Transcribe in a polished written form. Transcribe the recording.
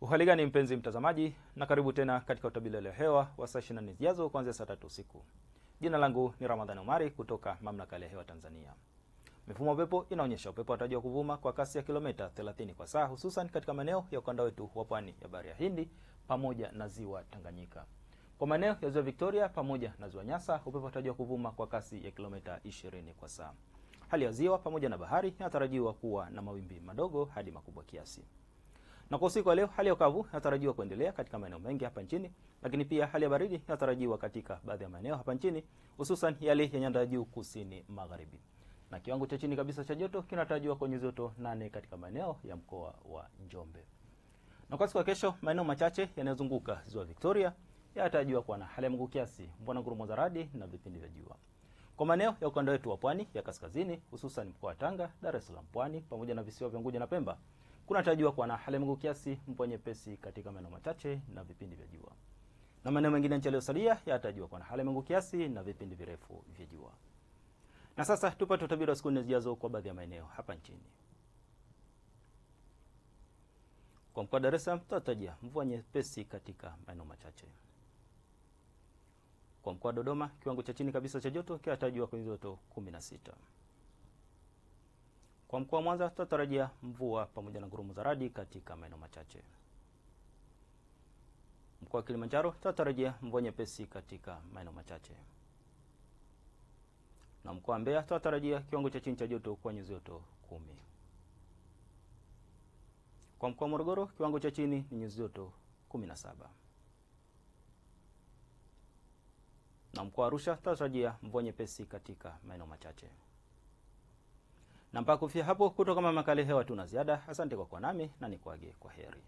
Uhali gani mpenzi mtazamaji, na karibu tena katika utabiri wa hewa wa saa 24 zijazo kuanzia saa 3 usiku. Jina langu ni Ramadhani Omari kutoka Mamlaka ya Hewa Tanzania. Mifumo ya upepo inaonyesha upepo unatarajiwa kuvuma kwa kasi ya kilomita 30 kwa saa, hususan katika maeneo ya ukanda wetu wa pwani ya Bahari ya Hindi pamoja na Ziwa Tanganyika. Kwa maeneo ya Ziwa Victoria pamoja na Ziwa Nyasa, upepo unatarajiwa kuvuma kwa kasi ya kilomita 20 kwa saa. Hali ya ziwa pamoja na bahari inatarajiwa kuwa na mawimbi madogo hadi makubwa kiasi. Na kwa usiku wa leo, hali ya ukavu inatarajiwa kuendelea katika maeneo mengi hapa nchini, lakini pia hali ya baridi inatarajiwa katika baadhi ya maeneo hapa nchini, hususan yale ya nyanda ya juu kusini magharibi. Na kiwango cha chini kabisa cha joto kinatarajiwa kwenye joto 8 katika maeneo ya mkoa wa Njombe. Na kwa siku ya kesho, maeneo machache yanayozunguka Ziwa Victoria yanatarajiwa kuwa na hali ya mawingu kiasi, mvua na ngurumo za radi na vipindi vya jua. Kwa maeneo ya ukanda wetu wa pwani ya kaskazini, hususan mkoa wa Tanga, Dar es Salaam, Pwani pamoja na visiwa vya Unguja na Pemba, kunatarajiwa kuwa na hali ya mawingu kiasi, mvua nyepesi katika maeneo machache na vipindi vya jua. Na maeneo mengine nchi yaliyosalia yanatarajiwa kuwa na hali ya mawingu kiasi na vipindi virefu vya jua. Na sasa tupate utabiri wa siku nne zijazo kwa baadhi ya maeneo hapa nchini. Kwa mkoa wa Dar es Salaam tunatarajia mvua nyepesi katika maeneo machache. Kwa mkoa wa Dodoma kiwango cha chini kabisa cha joto kinatarajiwa kwenye joto 16. Kwa mkoa wa Mwanza tunatarajia mvua pamoja na ngurumo za radi katika maeneo machache. Mkoa wa Kilimanjaro tunatarajia mvua nyepesi katika maeneo machache. Na mkoa wa Mbeya tunatarajia kiwango cha chini cha joto kwa nyuzi joto 10. Kwa mkoa wa Morogoro kiwango cha chini ni nyuzi joto 17. Na mkoa wa Arusha tunatarajia mvua nyepesi katika maeneo machache. Na mpaka kufikia hapo, kutoka Mamlaka ya Hewa tuna ziada. Asante kwa kuwa nami na nikuage kwa heri.